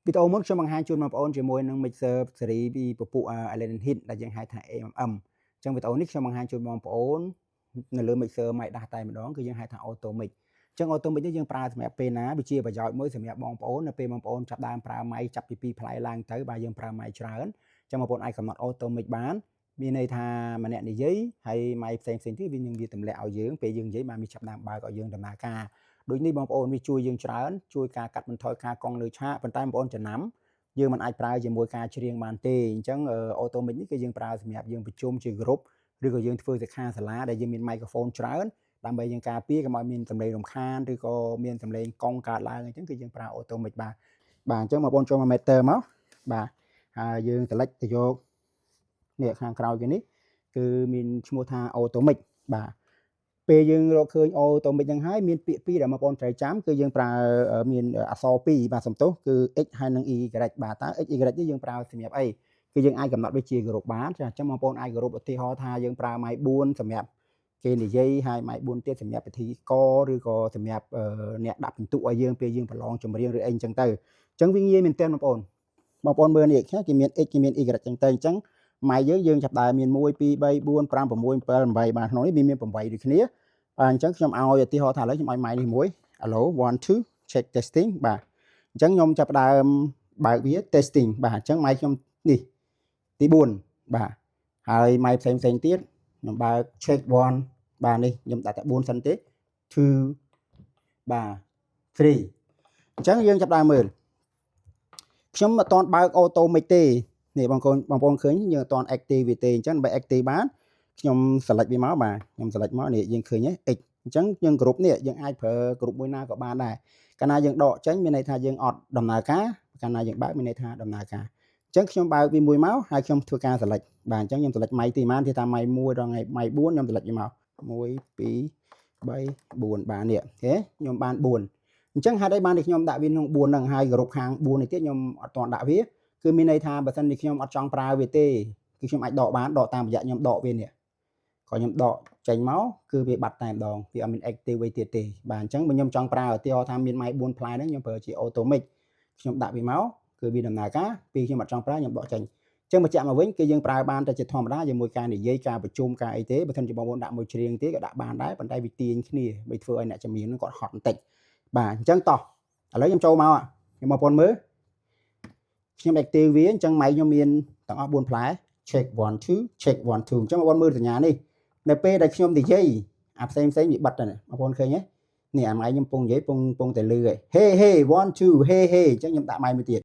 វីដេអូមុនខ្ញុំបង្ហាញជូនបងប្អូនជាមួយនឹង mixer ស៊េរីពីពពួក Allen Heath ដែលយើងហៅថា AMM អញ្ចឹងវីដេអូនេះខ្ញុំបង្ហាញជូនបងប្អូននៅលើ mixer Midas តែម្ដងគឺយើងហៅថា Auto Mix អញ្ចឹង Auto Mix នេះយើងប្រើសម្រាប់ពេលណាវាជាប្រយោជន៍មួយសម្រាប់បងប្អូននៅពេលបងប្អូនចាប់ដើមប្រើ mic ចាប់ពី2ផ្លែឡើងទៅបាទយើងប្រើ mic ច្រើនអញ្ចឹងបងប្អូនអាចកំណត់ Auto Mix បានមានន័យថាម្នាក់និយាយហើយ mic ផ្សេងផ្សេងទៀតវានឹងវាទម្លាក់ឲ្យយើងពេលយើងនិយាយបានវាចាប់ដើមបើកឲ្យយើងដំណើរការដូចនេះបងប្អូនវាជួយយើងច្រើនជួយការកាត់បន្ថយការកង់លើឆាកប៉ុន្តែបងប្អូនចំណាំយើងមិនអាចប្រើជាមួយការច្រៀងបានទេអញ្ចឹង auto mix នេះគឺយើងប្រើសម្រាប់យើងប្រជុំជាក្រុមឬក៏យើងធ្វើសិក្ខាសាលាដែលយើងមាន microphone ច្រើនដើម្បីយើងការពារកុំឲ្យមានសំឡេងរំខានឬក៏មានសំឡេងកង់កើតឡើងអញ្ចឹងគឺយើងប្រើ auto mix បាទបាទអញ្ចឹងបងប្អូនចូលមក master មកបាទហើយយើង select ទៅយកនេះខាងក្រោយគេនេះគឺមានឈ្មោះថា auto mix បាទពេលយើងរកឃើញ auto mix ហ្នឹងហើយមានពាក្យពីរដែលបងប្អូនត្រូវចាំគឺយើងប្រើមានអក្សរពីរបាទសំទោសគឺ x ហើយនិង y បាទតើ x y នេះយើងប្រើសម្រាប់អីគឺយើងអាចកំណត់វាជាក្រុមបានចាអញ្ចឹងបងប្អូនអាចក្រុមឧទាហរណ៍ថាយើងប្រើ mic 4សម្រាប់គេនិយាយហើយ mic 4ទៀតសម្រាប់ពិធីកឬក៏សម្រាប់អ្នកដាក់ពិន្ទុឲ្យយើងពេលយើងប្រឡងចម្រៀងឬអីអញ្ចឹងទៅអញ្ចឹងវាងាយមែនទែនបងប្អូនបងប្អូនមើលនេះគេមាន x គេមាន y អញ្ចឹងទៅអញ្ចឹង mic យើងយើងចាប់ដើមមាន1 2 3 4 5 6 7 8បាទក្នុងនេះវាមាន8ដូចគ្នាបាទអញ្ចឹងខ្ញុំឲ្យឧទាហរណ៍ថាឥឡូវខ្ញុំឲ្យ mic នេះមួយ hello 1 2 check testing បាទអញ្ចឹងខ្ញុំចាប់ដើមបើកវា testing បាទអញ្ចឹង mic ខ្ញុំនេះទី4បាទហើយ mic ផ្សេងផ្សេងទៀតខ្ញុំបើក check 1បាទនេះខ្ញុំដាក់តែ4សិនទេ2បាទ3អញ្ចឹងយើងចាប់ដើមមើលខ្ញុំអត់ទាន់បើក auto mix ទេនេះបងប្អូនបងប្អូនឃើញយើងអត់ទាន់ active វាទេអញ្ចឹងដើម្បី active បានខ្ញុំ select វាមកបាទខ្ញុំ select មកនេះយើងឃើញទេ x អញ្ចឹងយើងគ្រប់នេះយើងអាចប្រើគ្រប់មួយណាក៏បានដែរកាលណាយើងដកចេញមានន័យថាយើងអត់ដំណើរការកាលណាយើងបើកមានន័យថាដំណើរការអញ្ចឹងខ្ញុំបើកវាមួយមកហើយខ្ញុំធ្វើការ select បាទអញ្ចឹងខ្ញុំ select mic ទីប៉ុន្មានទីថា mic 1ដល់ថ្ងៃ mic 4ខ្ញុំ select វាមក1 2 3 4បាទនេះអូខេខ្ញុំបាន4អញ្ចឹងហេតុអីបានតែខ្ញុំដាក់វាក្នុង4ហ្នឹងហើយគ្រប់ខាង4នេះទៀតខ្ញុំអត់ទាន់ដាក់វាគឺមានន័យថាបើសិនជាខ្ញុំអត់ចង់ប្រើវាទេគឺខ្ញុំអាចដកបានដកតាមរយៈខ្ញុំដកវានេះក៏ខ្ញុំដកចេញមកគឺវាបាត់តែម្ដងវាអត់មាន active វិញទៀតទេបាទអញ្ចឹងបើខ្ញុំចង់ប្រើឧទាហរណ៍ថាមាន mic 4ផ្លែហ្នឹងខ្ញុំប្រើជា auto mix ខ្ញុំដាក់វាមកគឺវាដំណើរការពេលខ្ញុំអត់ចង់ប្រើខ្ញុំដកចេញអញ្ចឹងបញ្ជាក់មកវិញគឺយើងប្រើបានតែជាធម្មតាជាមួយការនិយាយការប្រជុំការអីទេបើមិនជាបងប្អូនដាក់មួយច្រៀងទេក៏ដាក់បានដែរប៉ុន្តែវាទាញគ្នាបីធ្វើឲ្យអ្នកជំនាញហ្នឹងគាត់ហត់បន្តិចបាទអញ្ចឹងតោះឥឡូវខ្ញុំចូលមកខ្ញុំបងប្អូនមើលខ្ញុំ active វាអញ្ចឹង mic ខ្ញុំមានទាំងអស់4ផ្លែ check 1 2 check 1 2អញ្ចឹងបងប្អូនមើលសញ្ញានេះនៅពេលដែលខ្ញុំនិយាយអាផ្សេងផ្សេងវាបិទទៅបងប្អូនឃើញទេនេះអា mic ខ្ញុំពងនិយាយពងពងតែលឺហេហេ1 2ហេហេអញ្ចឹងខ្ញុំដាក់ mic មួយទៀត